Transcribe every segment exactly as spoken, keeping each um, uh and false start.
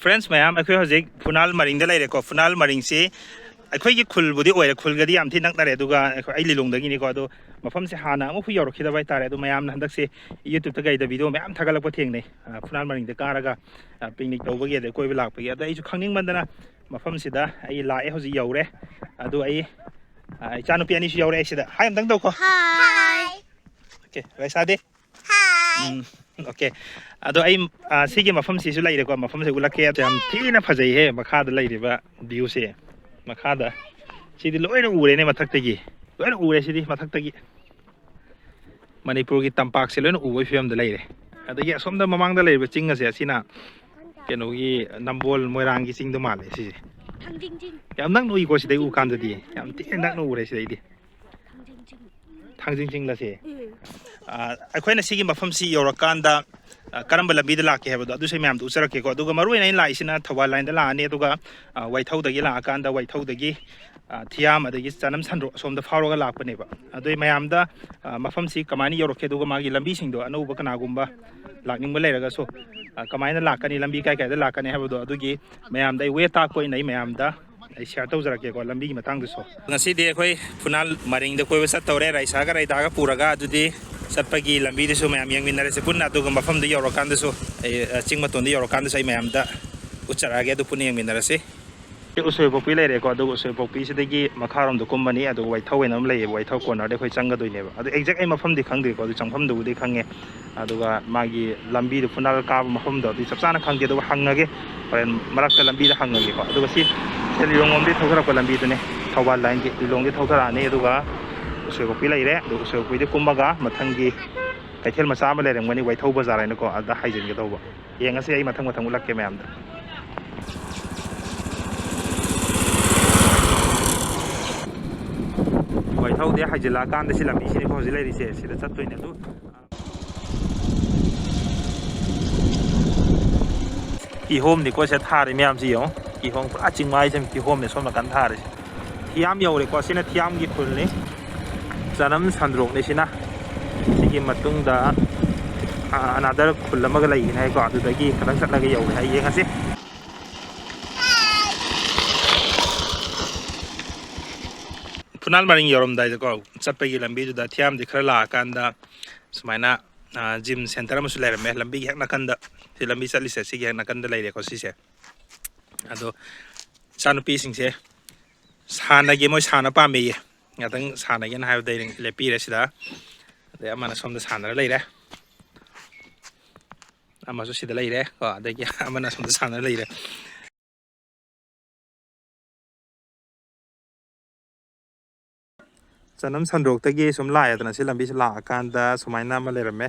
Friends ꯃꯌꯥꯝ, ꯑꯩꯈꯣꯏ ꯍꯧꯖꯤꯛ ꯐꯨꯅꯥꯜ ꯃꯔꯤꯡꯗ ꯂꯩꯔꯦꯀꯣ꯫ ꯐꯨꯅꯥꯜ ꯃꯔꯤꯡꯁꯤ ꯑꯩꯈꯣꯏꯒꯤ ꯈꯨꯜꯕꯨꯗꯤ ꯑꯣꯏꯔꯦ, ꯈꯨꯜꯒꯗꯤ ꯌꯥꯝ ꯊꯤ ꯅꯛꯅꯔꯦ꯫ ꯑꯗꯨꯒ ꯑꯩꯈꯣꯏ, ꯑꯩ ꯂꯤꯂꯣꯡꯗꯒꯤꯅꯤꯀꯣ꯫ ꯑꯗꯣ ꯃꯐꯝꯁꯦ ꯍꯥꯟꯅ ꯑꯃꯨꯛꯐꯥꯎ ꯌꯧꯔꯛꯈꯤꯗꯕ ꯍꯥꯏꯇꯥꯔꯦ꯫ ꯑꯗꯣ ꯃꯌꯥꯝꯅ ꯍꯟꯗꯛꯁꯦ YouTube-ꯇ ꯀꯩꯗ video ꯃꯌꯥꯝ ꯊꯥꯒꯠꯂꯛꯄ ꯊꯦꯡꯅꯩ, ꯑ, ꯐꯨꯅꯥꯜ ꯃꯔꯤꯡꯗ ꯀꯥꯔꯒ, ꯑ, picnic ꯇꯧꯕꯒꯤ, ꯑꯗꯩ ꯀꯣꯏꯕ ꯂꯥꯛꯄꯒꯤ꯫ ꯑꯗꯣ ꯑꯩꯁꯨ ꯈꯪꯅꯤꯡꯃꯟꯗꯅ ꯃꯐꯝꯁꯤꯗ ꯑꯩ ꯂꯥꯛꯑꯦ, ꯍꯧꯖꯤꯛ ꯌꯧꯔꯦ꯫ ꯑꯗꯣ ꯑꯩ, ꯑ, ꯏꯆꯥꯅꯨꯄꯤ ꯑꯅꯤꯁꯨ ꯌꯧꯔꯛꯑꯦ ꯁꯤꯗ꯫ Hi ꯑꯝꯇꯪ ꯇꯧꯀꯣ꯫ Hi꯫ Okay, ꯔꯥꯏꯁꯥꯗꯤ? Hi꯫ ꯎꯝ, okay꯫ ꯑꯗꯣ ꯑꯩ, ꯑ, ꯁꯤꯒꯤ ꯃꯐꯝꯁꯤꯁꯨ ꯂꯩꯔꯦꯀꯣ, ꯃꯐꯝꯁꯦ ꯎꯠꯂꯛꯀꯦ꯫ ꯌꯥꯝ ꯊꯤꯅ ꯐꯖꯩꯍꯦ, ꯃꯈꯥꯗ ꯂꯩꯔꯤꯕ view-ꯁꯦ꯫ ꯃꯈꯥꯗ ꯁꯤꯗꯤ ꯂꯣꯏꯅ ꯎꯔꯦꯅꯦ, ꯃꯊꯛꯇꯒꯤ꯫ ꯂꯣꯏꯅ ꯎꯔꯦ ꯁꯤꯗꯤ ꯃꯊꯛꯇꯒꯤ꯫ ꯃꯅꯤꯄꯨꯔꯒꯤ ꯇꯝꯄꯥꯛꯁꯦ ꯂꯣꯏꯅ ꯎꯕꯒꯤ ꯐꯤꯕꯝꯗ ꯂꯩꯔꯦ꯫ ꯑꯗꯒꯤ ꯑꯁꯣꯝꯗ ꯃꯃꯥꯡꯗ ꯂꯩꯔꯤꯕ ꯆꯤꯡ ꯑꯁꯦ, ꯑꯁꯤꯅ ꯀꯩꯅꯣꯒꯤ ꯅꯝꯕꯣꯜ ꯃꯣꯏꯔꯥꯡꯒꯤ ꯆꯤꯡꯗꯣ ꯃꯥꯜꯂꯦ ꯁꯤꯁꯦ꯫ ꯊꯥꯡꯖꯤꯡ ꯆꯤꯡ꯫ ꯌꯥꯝ ꯅꯛꯅ ꯎꯏꯀꯣ ꯁꯤꯗꯩ ꯎ ꯀꯥꯟꯗꯗꯤ꯫ ꯌꯥꯝ ꯊꯤꯅ ꯅꯛꯅ ꯎꯔꯦ ꯁꯤꯗꯩꯗꯤ꯫ ꯊꯥꯡꯖꯤꯡ ꯆꯤꯡ꯫ ꯊꯥꯡꯖꯤꯡ ꯆꯤꯡꯂꯁꯦ꯫ ꯎꯝ꯫ ꯑ, ꯑꯩꯈꯣꯏꯅ ꯁꯤꯒꯤ ꯃꯐꯝꯁꯤ ꯌꯧꯔꯀꯥꯟꯗ, ꯑ, ꯀꯔꯝꯕ ꯂꯝꯕꯤꯗ ꯂꯥꯛꯀꯦ ꯍꯥꯏꯕꯗꯣ ꯑꯗꯨꯁꯨ ꯑꯩ ꯃꯌꯥꯝꯗ ꯎꯠꯆꯔꯛꯀꯦꯀꯣ꯫ ꯑꯗꯨꯒ ꯃꯔꯨ ꯑꯣꯏꯅ ꯑꯩꯅ ꯂꯥꯛꯏꯁꯤꯅ ꯊꯧꯕꯥꯜ line-ꯗ ꯂꯥꯛꯑꯅꯤ꯫ ꯑꯗꯨꯒ, ꯑ, ꯋꯥꯏꯊꯧꯗꯒꯤ ꯂꯥꯛꯑꯀꯥꯟꯗ ꯋꯥꯏꯊꯧꯗꯒꯤ, ꯑ, ꯊꯤꯌꯥꯝ ꯑꯗꯒꯤ ꯆꯅꯝ ꯁꯟꯗ꯭ꯔꯣꯛ ꯑꯁꯣꯝꯗ ꯐꯥꯎꯔꯒ ꯂꯥꯛꯄꯅꯦꯕ꯫ ꯑꯗꯨ ꯑꯩ ꯃꯌꯥꯝꯗ, ꯑ, ꯃꯐꯝꯁꯤ ꯀꯃꯥꯏꯅ ꯌꯧꯔꯛꯀꯦ, ꯑꯗꯨꯒ ꯃꯥꯒꯤ ꯂꯝꯕꯤꯁꯤꯡꯗꯣ, ꯑꯅꯧꯕ ꯀꯅꯥꯒꯨꯝꯕ ꯂꯥꯛꯅꯤꯡꯕ ꯂꯩꯔꯒꯁꯨ, ꯑ, ꯀꯃꯥꯏꯅ ꯂꯥꯛꯀꯅꯤ, ꯂꯝꯕꯤ ꯀꯥꯏ ꯀꯥꯏꯗ ꯂꯥꯛꯀꯅꯤ ꯍꯥꯏꯕꯗꯣ ꯑꯗꯨꯒꯤ ꯃꯌꯥꯝꯗ ꯑꯩ way ꯇꯥꯛꯄ ꯑꯣꯏꯅ ꯑꯩ ꯃꯌꯥꯝꯗ ꯑꯩ share ꯇꯧꯖꯔꯛꯀꯦꯀꯣ, ꯂꯝꯕꯤꯒꯤ ꯃꯇꯥꯡꯗꯁꯨ꯫ ꯉꯁꯤꯗꯤ ꯑꯩꯈꯣꯏ ꯐꯨꯅꯥꯜ ꯃꯔꯤꯡꯗ ꯀꯣꯏꯕ ꯆꯠꯇꯧꯔꯦ, ꯔꯥꯏꯁꯥꯒ ꯔꯥꯏꯗꯥꯒ ꯄꯨꯔꯒ꯫ ꯑꯗꯨꯗꯤ ꯆꯠꯄꯒꯤ ꯂꯝꯕꯤꯗꯨꯁꯨ ꯃꯌꯥꯝ ꯌꯦꯡꯃꯤꯟꯅꯔꯁꯤ ꯄꯨꯟꯅ꯫ ꯑꯗꯨꯒ ꯃꯐꯝꯗꯨ ꯌꯧꯔꯀꯥꯟꯗꯁꯨ ꯑꯩ, ꯑ, ꯆꯤꯡ ꯃꯇꯣꯟꯗ ꯌꯧꯔꯀꯥꯟꯗꯁꯨ ꯑꯩ ꯃꯌꯥꯝꯗ ꯎꯠꯆꯔꯛꯑꯒꯦ, ꯑꯗꯨ ꯄꯨꯟꯅ ꯌꯦꯡꯃꯤꯟꯅꯔꯁꯤ꯫ ꯎꯁꯣꯏꯄꯣꯛꯄꯤ ꯂꯩꯔꯦꯀꯣ, ꯑꯗꯨꯒ ꯎꯁꯣꯏꯄꯣꯛꯄꯤꯁꯤꯗꯒꯤ ꯃꯈꯥꯔꯣꯝꯗ ꯀꯨꯝꯃꯅꯤ, ꯑꯗꯨꯒ ꯋꯥꯏꯊꯧ ꯍꯥꯏꯅ ꯑꯃ ꯂꯩꯌꯦꯕ, ꯋꯥꯏꯊꯧ corner-ꯗ ꯑꯩꯈꯣꯏ ꯆꯪꯒꯗꯣꯏꯅꯦꯕ꯫ ꯑꯗꯨ exact ꯑꯩ ꯃꯐꯝꯗꯤ ꯈꯪꯗ꯭ꯔꯤꯀꯣ, ꯑꯗꯨ ꯆꯪꯐꯝꯗꯨꯕꯨꯗꯤ ꯈꯪꯉꯦ꯫ ꯑꯗꯨꯒ ꯃꯥꯒꯤ ꯂꯝꯕꯤꯗꯣ, ꯐꯨꯅꯥꯜ ꯀꯥꯕ ꯃꯐꯝꯗꯣ, ꯑꯗꯨꯗꯤ ꯆꯞ ꯆꯥꯅ ꯈꯪꯗꯦ, ꯑꯗꯨꯒ ꯍꯪꯉꯒꯦ ꯍꯣꯔꯦꯟ ꯃꯔꯛꯇ ꯂꯝꯕꯤꯗ ꯍꯪꯉꯒꯦꯀꯣ꯫ ꯑꯗꯨꯒ ꯁꯤ ꯁꯦꯂꯤꯔꯣꯡ ꯂꯣꯝꯗꯒꯤ ꯊꯧꯊꯔꯛꯄ ꯂꯝꯕꯤꯗꯨꯅꯦ, ꯊꯧꯕꯥꯜ line-ꯒꯤ ꯂꯤꯂꯣꯡꯗꯒꯤ ꯊꯧꯊꯔꯛꯑꯅꯤ꯫ ꯑꯗꯨꯒ ꯎꯁꯣꯏꯄꯣꯛꯄꯤ ꯂꯩꯔꯦ, ꯑꯗꯨ ꯎꯁꯣꯏꯄꯣꯛꯄꯤꯗꯒꯤ ꯀꯨꯝꯃꯒ ꯃꯊꯪꯒꯤ ꯀꯩꯊꯦꯜ ꯃꯆꯥ ꯑꯃ ꯂꯩꯔꯝꯒꯅꯤ, ꯋꯥꯏꯊꯧ ꯕꯖꯥꯔ ꯍꯥꯏꯅꯀꯣ, ꯑꯗꯨꯗ ꯍꯥꯏꯖꯤꯟꯒꯗꯧꯕ꯫ ꯌꯦꯡꯉꯁꯤ, ꯑꯩ ꯃꯊꯪ ꯃꯊꯪ ꯎꯠꯂꯛꯀꯦ ꯃꯌꯥꯝꯗ꯫ ꯋꯥꯏꯊꯧꯗꯤ ꯍꯥꯏꯖꯤꯜꯂꯛꯑꯀꯥꯟꯗ ꯁꯤ ꯂꯝꯕꯤꯁꯤꯅꯤꯀꯣ ꯍꯧꯖꯤꯛ ꯂꯩꯔꯤꯁꯦ, ꯁꯤꯗ ꯆꯠꯇꯣꯏꯅꯦ꯫ ꯑꯗꯨ ꯀꯤꯍꯣꯝꯅꯤꯀꯣ ꯁꯤꯗ ꯊꯥꯔꯤ ꯃꯌꯥꯝꯁꯤ ꯌꯦꯡꯉꯣ꯫ ꯀꯤꯍꯣꯝ ꯄꯨꯔꯥ ꯆꯤꯡꯃꯥꯏꯁꯦ ꯀꯤꯍꯣꯝꯅꯦ ꯁꯣꯝ ꯅꯥꯀꯟ ꯊꯥꯔꯤꯁꯦ꯫ ꯊꯤꯌꯥꯝ ꯌꯧꯔꯦꯀꯣ꯫ ꯁꯤꯅ ꯊꯤꯌꯥꯝꯒꯤ ꯈꯨꯜꯅꯤ꯫ ꯆꯅꯝ ꯁꯟꯗ꯭ꯔꯣꯛꯅꯤ ꯁꯤꯅ꯫ ꯁꯤꯒꯤ ꯃꯇꯨꯡꯗ ꯑꯅꯥꯗꯔ ꯈꯨꯜ ꯑꯃꯒ ꯂꯩꯒꯅꯤ ꯍꯥꯏꯀꯣ, ꯑꯗꯨꯗꯒꯤ ꯈꯤꯇꯪ ꯆꯠꯂꯒ ꯌꯧꯔꯦ ꯍꯥꯏ, ꯌꯦꯡꯉꯁꯤ꯫ ꯐꯨꯅꯥꯜ ꯃꯔꯤꯡ ꯌꯧꯔꯝꯗꯥꯏꯗꯀꯣ, ꯆꯠꯄꯒꯤ ꯂꯝꯕꯤꯗꯨꯗ ꯊꯤꯌꯥꯝꯗꯤ ꯈꯔ ꯂꯥꯛꯑꯀꯥꯟꯗ ꯁꯨꯃꯥꯏꯅ ꯖꯤꯝ ꯁꯦꯟꯇꯔ ꯑꯃꯁꯨ ꯂꯩꯔꯝꯃꯦ꯫ ꯂꯝꯕꯤꯒꯤ ꯍꯦꯛ ꯅꯥꯀꯟꯗ, ꯁꯤ ꯂꯝꯕꯤ ꯆꯠꯂꯤꯁꯦ ꯁꯤꯒꯤ ꯍꯦꯛ ꯅꯥꯀꯟꯗ ꯂꯩꯔꯦꯀꯣ ꯁꯤꯁꯦ꯫ ꯑꯗꯣ ꯏꯆꯥꯅꯨꯄꯤꯁꯤꯡꯁꯦ ꯁꯥꯟꯅꯒꯦ, ꯃꯣꯏ ꯁꯥꯟꯅ ꯄꯥꯝꯃꯦꯌꯦ꯫ ꯉꯥꯛꯇꯪ ꯁꯥꯟꯅꯒꯦꯅ ꯍꯥꯏꯕꯗ ꯑꯩꯅ ꯂꯦꯞꯄꯤꯔꯦ ꯁꯤꯗ꯫ ꯑꯗꯩ ꯑꯃꯅ ꯁꯣꯝꯗ ꯁꯥꯟꯅꯔ ꯂꯩꯔꯦ, ꯑꯃꯁꯨ ꯁꯤꯗ ꯂꯩꯔꯦ ꯀꯣ, ꯑꯗꯒꯤ ꯑꯃꯅ ꯁꯣꯝꯗ ꯁꯥꯟꯅꯔ ꯂꯩꯔꯦ꯫ ꯆꯅꯝ ꯁꯟꯗ꯭ꯔꯣꯛꯇꯒꯤ ꯁꯨꯝ ꯂꯥꯛꯑꯦꯗꯅ, ꯁꯤ ꯂꯝꯕꯤꯁꯤ ꯂꯥꯛꯑꯀꯥꯟꯗ ꯁꯨꯃꯥꯏꯅ ꯑꯃ ꯂꯩꯔꯝꯃꯦ꯫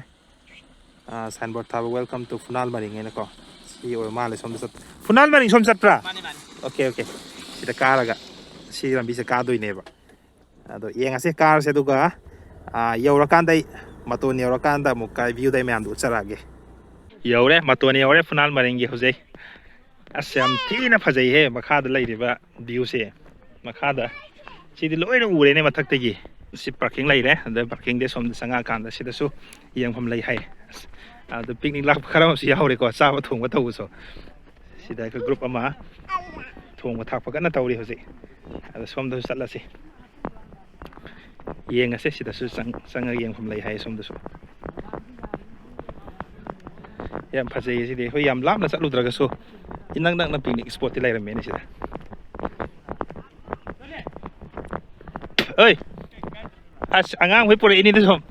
ꯁꯥꯏꯟꯕꯣꯔꯗ ꯊꯥꯕ, "Welcome to ꯐꯨꯅꯥꯜ ꯃꯔꯤꯡ" ꯍꯥꯏꯅꯀꯣ꯫ ꯁꯤ ꯑꯣꯏꯕ ꯃꯥꯜꯂꯦ ꯁꯣꯝꯗ ꯆꯠꯄ꯫ ꯐꯨꯅꯥꯜ ꯃꯔꯤꯡ ꯁꯣꯝ ꯆꯠꯄ꯭ꯔꯥ? ꯃꯥꯅꯦ, ꯃꯥꯅꯦ꯫ Okay, okay. ꯁꯤꯗ ꯀꯥꯔꯒ ꯁꯤ ꯂꯝꯕꯤꯁꯦ ꯀꯥꯗꯣꯏꯅꯦꯕ꯫ ꯑꯗꯣ ꯌꯦꯡꯉꯁꯤ, ꯀꯥꯔꯁꯦ, ꯑꯗꯨꯒ ꯌꯧꯔꯀꯥꯟꯗ ꯑꯩ, ꯃꯇꯣꯟ ꯌꯧꯔꯀꯥꯟꯗ ꯑꯃꯨꯛꯀ ꯚ꯭ꯌꯨꯗ ꯑꯩ ꯃꯌꯥꯝꯗꯣ ꯎꯠꯆꯔꯛꯑꯒꯦ꯫ ꯌꯧꯔꯦ, ꯃꯇꯣꯟ ꯌꯧꯔꯦ ꯐꯨꯅꯥꯜ ꯃꯔꯤꯡꯒꯤ ꯍꯧꯖꯤꯛ꯫ ꯑꯁ, ꯌꯥꯝ ꯊꯤꯅ ꯐꯖꯩꯍꯦ ꯃꯈꯥꯗ ꯂꯩꯔꯤꯕ ꯚ꯭ꯌꯨꯁꯦ꯫ ꯃꯈꯥꯗ ꯁꯤꯗꯤ ꯂꯣꯏꯅ ꯎꯔꯦꯅꯦ ꯃꯊꯛꯇꯒꯤ꯫ ꯁꯤ ꯄꯥꯔꯀꯤꯡ ꯂꯩꯔꯦ, ꯑꯗ ꯄꯥꯔꯀꯤꯡꯗꯩ ꯁꯣꯝꯗ ꯆꯪꯉꯛꯑꯀꯥꯟꯗ ꯁꯤꯗꯁꯨ ꯌꯦꯡꯐꯝ ꯂꯩ ꯍꯥꯏ꯫ ꯑꯁ, ꯑꯗꯨ ꯄꯤꯛꯅꯤꯛ ꯂꯥꯛꯄ ꯈꯔ ꯑꯃꯁꯨ ꯌꯥꯎꯔꯦꯀꯣ, ꯆꯥꯕ ꯊꯣꯡꯕ ꯇꯧꯕꯁꯨ꯫ ꯁꯤꯗ ꯑꯩꯈꯣꯏ ꯒ꯭ꯔꯨꯞ ꯑꯃ ꯊꯣꯡꯕ ꯊꯥꯛꯄ ꯀꯟꯅ ꯇꯧꯔꯤ ꯍꯧꯖꯤꯛ꯫ ꯑꯗ ꯁꯣꯝꯗꯁꯨ ꯆꯠꯂꯁꯤ꯫ ꯌꯦꯡꯉꯁꯦ, ꯁꯤꯗꯁꯨ ꯆꯪ-, ꯆꯪꯉꯒ ꯌꯦꯡꯐꯝ ꯂꯩ ꯍꯥꯏ ꯁꯣꯝꯗꯁꯨ꯫ ꯌꯥꯝ ꯐꯖꯩꯌꯦ ꯁꯤꯗꯤ꯫ ꯑꯩꯈꯣꯏ ꯌꯥꯝ ꯂꯥꯞꯅ ꯆꯠꯂꯨꯗ꯭ꯔꯒꯁꯨ ꯏꯅꯛ ꯅꯛꯅ ꯄꯤꯛꯅꯤꯛ ꯁ꯭ꯄꯣꯠꯇꯤ ꯂꯩꯔꯝꯃꯦꯅꯦ ꯁꯤꯗ꯫ ꯑꯣꯏ! ꯑꯁ, ꯑꯉꯥꯡꯈꯣꯏ ꯄꯨꯔꯛꯏꯅꯤꯗ ꯁꯨꯝ꯫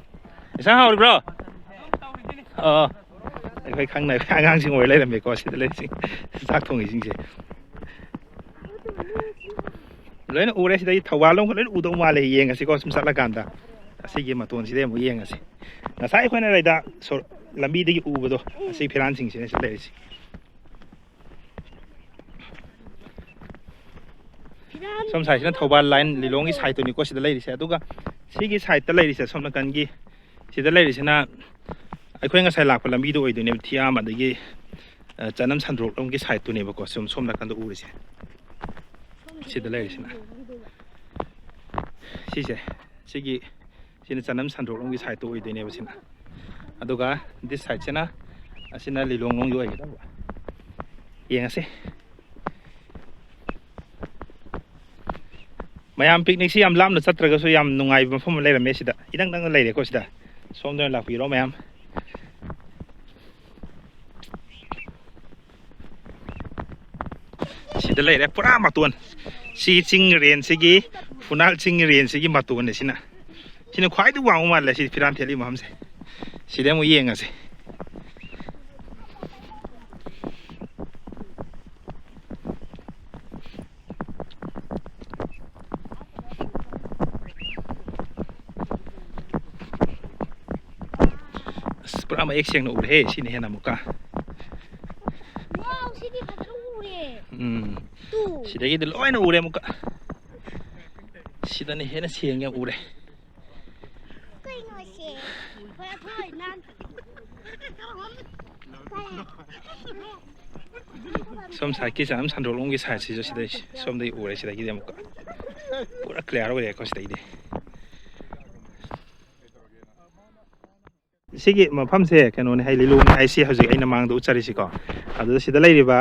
ꯏꯟꯁꯥꯡ ꯍꯥꯎꯔꯤꯕ꯭ꯔꯣ? ꯑꯣ, ꯑꯩꯈꯣꯏ ꯈꯪꯅꯕ ꯑꯉꯥꯡꯁꯤꯡ ꯑꯣꯏ ꯂꯩꯔꯝꯃꯦꯀꯣ ꯁꯤꯗ ꯂꯩꯔꯤꯁꯤꯡ, ꯆꯥꯛ ꯊꯣꯡꯉꯤꯁꯤꯡꯁꯦ꯫ ꯂꯣꯏꯅ ꯎꯔꯦ꯫ ꯁꯤꯗꯒꯤ ꯊꯧꯕꯥꯜ ꯂꯣꯝꯒ ꯂꯣꯏꯅ ꯎꯗꯧ ꯃꯥꯜꯂꯦ꯫ ꯌꯦꯡꯉꯁꯤꯀꯣ ꯁꯨꯝ ꯆꯠꯂꯀꯥꯟꯗ꯫ ꯑꯁꯤꯒꯤ ꯃꯇꯣꯟꯁꯤꯗꯩ ꯑꯃꯨꯛ ꯌꯦꯡꯉꯁꯤ꯫ ꯉꯁꯥꯏ ꯑꯩꯈꯣꯏꯅ ꯂꯩꯗ ꯁꯣ-, ꯂꯝꯕꯤꯗꯒꯤ ꯎꯕꯗꯣ, ꯑꯁꯤ ꯐꯤꯔꯥꯟꯁꯤꯡꯁꯤꯅ ꯁꯤ ꯂꯩꯔꯤꯁꯤ꯫ ꯁꯣꯝ ꯁꯥꯏꯠꯁꯤꯅ ꯊꯧꯕꯥꯜ ꯂꯥꯏꯟ ꯂꯤꯂꯣꯡꯒꯤ ꯁꯥꯏꯠꯇꯨꯅꯤꯀꯣ ꯁꯤꯗ ꯂꯩꯔꯤꯁꯦ꯫ ꯑꯗꯨꯒ ꯁꯤꯒꯤ ꯁꯥꯏꯠꯇ ꯂꯩꯔꯤꯁꯦ, ꯁꯣꯝ ꯅꯥꯀꯟꯒꯤ ꯁꯤꯗ ꯂꯩꯔꯤꯁꯤꯅ ꯑꯩꯈꯣꯏ ꯉꯁꯥꯏ ꯂꯥꯛꯄ ꯂꯝꯕꯤꯗꯣ ꯑꯣꯏꯗꯣꯏꯅꯦꯕ, ꯊꯤꯌꯥꯝ ꯑꯗꯒꯤ, ꯑ, ꯆꯅꯝ ꯁꯟꯗ꯭ꯔꯣꯛꯂꯣꯝꯒꯤ ꯁꯥꯏꯠꯇꯨꯅꯦꯕꯀꯣ, ꯁꯨꯝ ꯁꯣꯝ ꯅꯥꯀꯟꯗ ꯎꯔꯤꯁꯦ꯫ ꯁꯤꯗ ꯂꯩꯔꯤꯁꯤꯅ ꯁꯤꯁꯦ, ꯁꯤꯒꯤ, ꯁꯤꯅ ꯆꯅꯝ ꯁꯟꯗ꯭ꯔꯣꯛꯂꯣꯝꯒꯤ ꯁꯥꯏꯠꯇꯣ ꯑꯣꯏꯗꯣꯏꯅꯦꯕ ꯁꯤꯅ꯫ ꯑꯗꯨꯒ this sideꯁꯤꯅ, ꯑꯁꯤꯅ ꯂꯤꯂꯣꯡꯂꯣꯝꯒꯤ ꯑꯣꯏꯒꯗꯧꯕ꯫ ꯌꯦꯡꯉꯁꯤ꯫ ꯃꯌꯥꯝ picnicꯁꯤ ꯌꯥꯝ ꯂꯥꯞꯅ ꯆꯠꯇ꯭ꯔꯒꯁꯨ ꯌꯥꯝ ꯅꯨꯡꯉꯥꯏꯕ ꯃꯐꯝ ꯑꯃ ꯂꯩꯔꯝꯃꯦ ꯁꯤꯗ꯫ ꯏꯅꯛ ꯅꯛꯅ ꯂꯩꯔꯦꯀꯣ ꯁꯤꯗ꯫ ꯁꯣꯝꯗ ꯑꯣꯏꯅ ꯂꯥꯛꯄꯤꯔꯣ ꯃꯌꯥꯝ꯫ ꯁꯤꯗ ꯂꯩꯔꯦ ꯄꯨꯔꯥ ꯃꯇꯣꯟ꯫ ꯁꯤ ꯆꯤꯡ rangeꯁꯤꯒꯤ, ꯐꯨꯅꯥꯜ ꯆꯤꯡ rangeꯁꯤꯒꯤ ꯃꯇꯣꯟꯅꯦ ꯁꯤꯅ꯫ ꯁꯤꯅ ꯈ꯭ꯋꯥꯏꯗꯒꯤ ꯋꯥꯡꯕ ꯃꯥꯜꯂꯦ ꯁꯤ ꯐꯤꯔꯥꯟ ꯊꯦꯠꯂꯤ ꯃꯐꯝꯁꯦ꯫ ꯁꯤꯗ ꯑꯃꯨꯛ ꯌꯦꯡꯉꯁꯤ꯫ ꯑꯁ, ꯄꯨꯔꯥ ꯃꯌꯦꯛ ꯁꯦꯡꯅ ꯎꯔꯦꯍꯦ ꯁꯤꯅ ꯍꯦꯟꯅ ꯑꯃꯨꯛꯀ꯫ Wow, ꯁꯤꯗꯤ ꯐꯖꯅ ꯎꯔꯦ꯫ ꯎꯝ꯫ ꯇꯨ꯫ ꯁꯤꯗꯒꯤꯗꯤ ꯂꯣꯏꯅ ꯎꯔꯦ ꯑꯃꯨꯛꯀ꯫ ꯁꯤꯗꯅ ꯍꯦꯟꯅ ꯁꯦꯡꯅ ꯎꯔꯦ꯫ ꯀꯩꯅꯣ ꯁꯦ? ꯍꯣꯏ, ꯑꯩꯈꯣꯏ ꯅꯍꯥꯟ ꯁꯣꯝ sideꯀꯤ ꯆꯪꯉꯝ ꯁꯟꯗ꯭ꯔꯣꯛꯂꯣꯝꯒꯤ sideꯁꯤꯁꯨ ꯁꯤꯗꯩ, ꯁꯣꯝꯗꯒꯤ ꯎꯔꯦ ꯁꯤꯗꯒꯤꯗꯤ ꯑꯃꯨꯛꯀ꯫ ꯄꯨꯔꯥ clear ꯑꯣꯏꯔꯦꯀꯣ ꯁꯤꯗꯩꯗꯤ꯫ ꯁꯤꯒꯤ ꯃꯐꯝꯁꯦ ꯀꯩꯅꯣꯅꯦ ꯍꯥꯏ, ꯂꯤꯂꯣꯡ ꯍꯥꯏꯁꯤ ꯍꯧꯖꯤꯛ ꯑꯩꯅ ꯃꯥꯡꯗ ꯎꯠꯆꯔꯤꯁꯤꯀꯣ꯫ ꯑꯗꯨꯗ ꯁꯤꯗ ꯂꯩꯔꯤꯕ,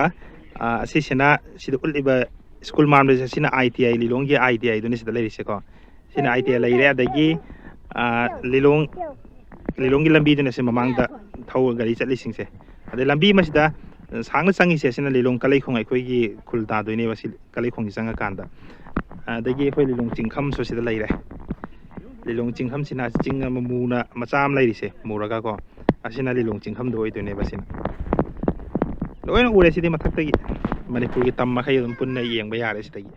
ꯑ, ꯑꯁꯤꯁꯤꯅ, ꯁꯤꯗ ꯎꯠꯂꯤꯕ ꯁ꯭ꯀꯨꯜ ꯃꯥꯟꯕꯁꯦ, ꯁꯤꯅ ITI, ꯂꯤꯂꯣꯡꯒꯤ ITIꯗꯨꯅꯤ ꯁꯤꯗ ꯂꯩꯔꯤꯁꯦꯀꯣ꯫ ꯁꯤꯅ ITI ꯂꯩꯔꯦ꯫ ꯑꯗꯒꯤ, ꯑ, ꯂꯤꯂꯣꯡ, ꯂꯤꯂꯣꯡꯒꯤ ꯂꯝꯕꯤꯗꯨꯅ ꯁꯤ ꯃꯃꯥꯡꯗ ꯊꯧꯔ ꯒꯥꯔꯤ ꯆꯠꯂꯤꯁꯤꯡꯁꯦ꯫ ꯑꯗꯩ ꯂꯝꯕꯤ ꯑꯃꯁꯤꯗ ꯁꯥꯡꯅ ꯆꯪꯉꯤꯁꯦ, ꯑꯁꯤꯅ ꯂꯤꯂꯣꯡ ꯀꯂꯩꯈꯣꯡ ꯑꯩꯈꯣꯏꯒꯤ ꯈꯨꯜ ꯇꯥꯗꯣꯏꯅꯦꯕ, ꯁꯤ ꯀꯂꯩꯈꯣꯡꯁꯤ ꯆꯪꯉꯀꯥꯟꯗ꯫ ꯑꯗꯒꯤ ꯑꯩꯈꯣꯏ ꯂꯤꯂꯣꯡ ꯆꯤꯡꯈꯝꯁꯨ ꯁꯤꯗ ꯂꯩꯔꯦ꯫ ꯂꯤꯂꯣꯡ ꯆꯤꯡꯈꯝꯁꯤꯅ ꯆꯤꯡ ꯑꯃ ꯃꯨꯅ ꯃꯆꯥ ꯑꯃ ꯂꯩꯔꯤꯁꯦ, ꯃꯨꯔꯒꯀꯣ, ꯑꯁꯤꯅ ꯂꯤꯂꯣꯡ ꯆꯤꯡꯈꯝꯗꯣ ꯑꯣꯏꯗꯣꯏꯅꯦꯕ꯫ ꯁꯤꯅ ꯂꯣꯏꯅ ꯎꯔꯦ ꯁꯤꯗꯤ ꯃꯊꯛꯇꯒꯤ꯫ ꯃꯅꯤꯄꯨꯔꯒꯤ ꯇꯝ ꯃꯈꯩ ꯑꯗꯨꯝ ꯄꯨꯟꯅ ꯌꯦꯡꯕ ꯌꯥꯔꯦ ꯁꯤꯗꯒꯤ꯫